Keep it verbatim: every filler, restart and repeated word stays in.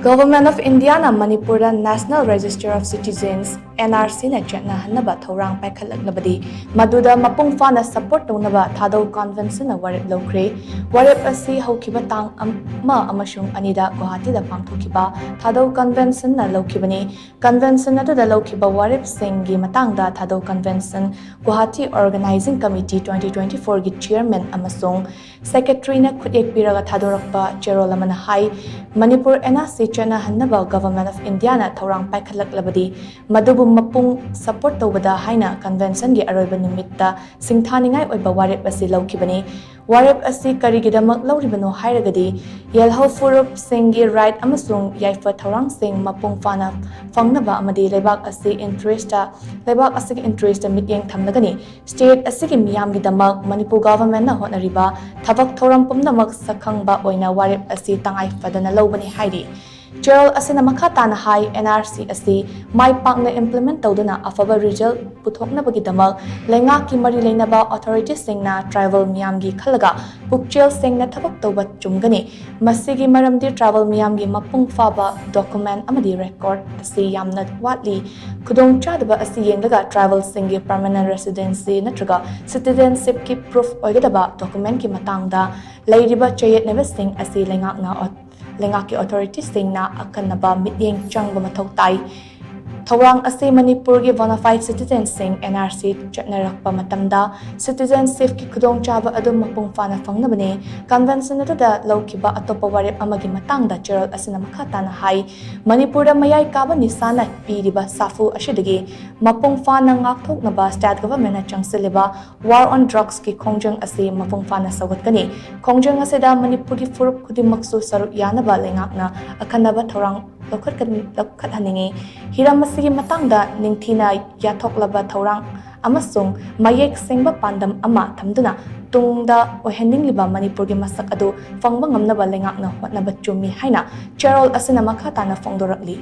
Government of Indiana ꯃꯅꯤꯄꯨꯔꯗ National Register of Citizens, N R C ꯅ ꯆꯠꯅꯍꯟꯅꯕ ꯊꯧꯔꯥꯡ ꯄꯥꯏꯈꯠꯂꯛꯂꯕꯗꯤ ꯃꯗꯨꯗ ꯃꯄꯨꯡ ꯐꯥꯅ support ꯇꯧꯅꯕ ꯊꯥꯗꯧ Convention ꯅ ꯋꯥꯔꯦꯞ ꯂꯧꯈ꯭ꯔꯦ꯫ ꯋꯥꯔꯦꯞ ꯑꯁꯤ ꯍꯧꯈꯤꯕ ꯇꯥꯡ ꯑꯃ ꯑꯃꯁꯨꯡ ꯑꯅꯤꯗ ꯒꯨꯋꯥꯍꯥꯇꯤꯗ ꯄꯥꯡꯊꯣꯛꯈꯤꯕ ꯊꯥꯗꯧ Convention ꯅ ꯂꯧꯈꯤꯕꯅꯤ꯫ Convention ꯑꯗꯨꯗ ꯂꯧꯈꯤꯕ ꯋꯥꯔꯦꯞꯁꯤꯡꯒꯤ ꯃꯇꯥꯡꯗ ꯊꯥꯗꯧ Convention Guwahati Organizing Committee twenty twenty-four ꯒꯤ Chairman ꯑꯃꯁꯨꯡ Secretary ꯅ ꯈꯨꯠꯌꯦꯛ ꯄꯤꯔꯒ ꯊꯥꯗꯣꯔꯛꯄ ꯆꯦꯔꯣꯜ ꯑꯃꯅ ꯍꯥꯏ, Manipur N R C ꯆꯠꯅꯍꯟꯅꯕ Government of India ꯅ ꯊꯧꯔꯥꯡ ꯄꯥꯏꯈꯠꯂꯛꯂꯕꯗꯤ ꯃꯗꯨꯕꯨ ꯃꯄꯨꯡ support ꯇꯧꯕꯗ ꯍꯥꯏꯅ Convention ꯒꯤ ꯑꯔꯣꯏꯕ ꯅꯨꯃꯤꯠꯇ ꯁꯤꯡꯊꯥꯅꯤꯡꯉꯥꯏ ꯑꯣꯏꯕ ꯋꯥꯔꯦꯞ ꯑꯁꯤ ꯂꯧꯈꯤꯕꯅꯤ꯫ ꯋꯥꯔꯦꯞ ꯑꯁꯤ ꯀꯔꯤꯒꯤꯗꯃꯛ ꯂꯧꯔꯤꯕꯅꯣ ꯍꯥꯏꯔꯒꯗꯤ, ꯌꯦꯜꯍꯧ ꯐꯨꯔꯨꯞꯁꯤꯡꯒꯤ right ꯑꯃꯁꯨꯡ ꯌꯥꯏꯐ ꯊꯧꯔꯥꯡꯁꯤꯡ ꯃꯄꯨꯡ ꯐꯥꯅ ꯐꯪꯅꯕ ꯑꯃꯗꯤ ꯂꯩꯕꯥꯛ ꯑꯁꯤ interest, ꯂꯩꯕꯥꯛ ꯑꯁꯤꯒꯤ interest ꯃꯤꯠꯌꯦꯡ ꯊꯝꯂꯒꯅꯤ꯫ State ꯑꯁꯤꯒꯤ ꯃꯤꯌꯥꯝꯒꯤꯗꯃꯛ ꯃꯅꯤꯄꯨꯔ Government ꯅ ꯍꯣꯠꯅꯔꯤꯕ ꯊꯕꯛ ꯊꯧꯔꯝ ꯄꯨꯝꯅꯃꯛ ꯁꯛꯈꯪꯕ ꯑꯣꯏꯅ ꯋꯥꯔꯦꯞ ꯑꯁꯤ ꯇꯉꯥꯏ ꯐꯗꯅ ꯂꯧꯕꯅꯤ ꯍꯥꯏꯔꯤ꯫ ꯆꯦꯔꯣꯜ ꯑꯁꯤꯅ ꯃꯈꯥ ꯇꯥꯅ ꯍꯥꯏ, N R C ꯑꯁꯤ ꯃꯥꯏ ꯄꯥꯛꯅ implement ꯇꯧꯗꯨꯅ ꯑꯐꯕ result ꯄꯨꯊꯣꯛꯅꯕꯒꯤꯗꯃꯛ ꯂꯩꯉꯥꯛꯀꯤ ꯃꯔꯤ ꯂꯩꯅꯕ authority ꯁꯤꯡꯅ tribal ꯃꯤꯌꯥꯝꯒꯤ ꯈꯜꯂꯒ ꯄꯨꯛꯆꯦꯜ ꯁꯦꯡꯅ ꯊꯕꯛ ꯇꯧꯕ ꯆꯨꯝꯒꯅꯤ꯫ ꯃꯁꯤꯒꯤ ꯃꯔꯝꯗꯤ tribal ꯃꯤꯌꯥꯝꯒꯤ ꯃꯄꯨꯡ ꯐꯥꯕ document ꯑꯃꯗꯤ record ꯑꯁꯤ ꯌꯥꯝꯅ ꯋꯥꯠꯂꯤ꯫ ꯈꯨꯗꯣꯡꯆꯥꯗꯕ ꯑꯁꯤ ꯌꯦꯡꯂꯒ tribal ꯁꯤꯡꯒꯤ permanent residency ꯅꯠꯇ꯭ꯔꯒ citizenship ꯀꯤ proof ꯑꯣꯏꯒꯗꯕ document ꯀꯤ ꯃꯇꯥꯡꯗ ꯂꯩꯔꯤꯕ ꯆꯌꯦꯠꯅꯕꯁꯤꯡ ꯑꯁꯤ ꯂꯩꯉꯥꯛꯅ, ꯂꯩꯉꯥꯛꯀꯤ authority ꯁꯤꯡꯅ ꯑꯈꯟꯅꯕ ꯃꯤꯠꯌꯦꯡ ꯆꯪꯕ ꯃꯊꯧ ꯇꯥꯏ꯫ ꯊꯧꯔꯥꯡ ꯑꯁꯤ ꯃꯅꯤꯄꯨꯔꯒꯤ bona fide citizen ꯁꯤꯡ N R C ꯆꯠꯅꯔꯛꯄ ꯃꯇꯝꯗ citizenship ꯀꯤ ꯈꯨꯗꯣꯡꯆꯥꯕ ꯑꯗꯨ ꯃꯄꯨꯡ ꯐꯥꯅ ꯐꯪꯅꯕꯅꯤ꯫ Convention ꯑꯗꯨꯗ ꯂꯧꯈꯤꯕ ꯑꯇꯣꯞꯄ ꯋꯥꯔꯦꯞ ꯑꯃꯒꯤ ꯃꯇꯥꯡꯗ ꯆꯦꯔꯣꯜ ꯑꯁꯤꯅ ꯃꯈꯥ ꯇꯥꯅ ꯍꯥꯏ, ꯃꯅꯤꯄꯨꯔꯗ ꯃꯌꯥꯏ ꯀꯥꯕ ꯅꯤꯁꯥꯅ ꯄꯤꯔꯤꯕ ꯁꯥꯐꯨ ꯑꯁꯤꯗꯒꯤ ꯃꯄꯨꯡ ꯐꯥꯅ ꯉꯥꯛꯊꯣꯛꯅꯕ state government ꯅ ꯆꯪꯁꯤꯜꯂꯤꯕ War on Drugs ꯀꯤ ꯈꯣꯡꯖꯪ ꯑꯁꯤ ꯃꯄꯨꯡ ꯐꯥꯅ ꯁꯧꯒꯠꯀꯅꯤ꯫ ꯈꯣꯡꯖꯪ ꯑꯁꯤꯗ ꯃꯅꯤꯄꯨꯔꯒꯤ ꯐꯨꯔꯨꯞ ꯈꯨꯗꯤꯡꯃꯛꯁꯨ ꯁꯔꯨꯛ ꯌꯥꯅꯕ ꯂꯩꯉꯥꯛꯅ ꯑꯈꯟꯅꯕ ꯊꯧꯔꯥꯡ ꯂꯧꯈꯠꯀꯅꯤ, ꯂꯧꯈꯠꯍꯟꯅꯤꯡꯏ꯫ ꯍꯤꯔꯝ ꯑꯁꯤꯒꯤ ꯃꯇꯥꯡꯗ ꯅꯤꯡꯊꯤꯅ ꯌꯥꯊꯣꯛꯂꯕ ꯊꯧꯔꯥꯡ ꯑꯃꯁꯨꯡ ꯃꯌꯦꯛ ꯁꯦꯡꯕ ꯄꯥꯟꯗꯝ ꯑꯃ ꯊꯝꯗꯨꯅ ꯇꯨꯡꯗ ꯑꯣꯏꯍꯟꯅꯤꯡꯂꯤꯕ ꯃꯅꯤꯄꯨꯔꯒꯤ ꯃꯁꯛ ꯑꯗꯨ ꯐꯪꯕ ꯉꯝꯅꯕ ꯂꯩꯉꯥꯛꯅ ꯍꯣꯠꯅꯕ ꯆꯨꯝꯃꯤ ꯍꯥꯏꯅ ꯆꯦꯔꯣꯜ ꯑꯁꯤꯅ ꯃꯈꯥ ꯇꯥꯅ ꯐꯣꯡꯗꯣꯔꯛꯂꯤ꯫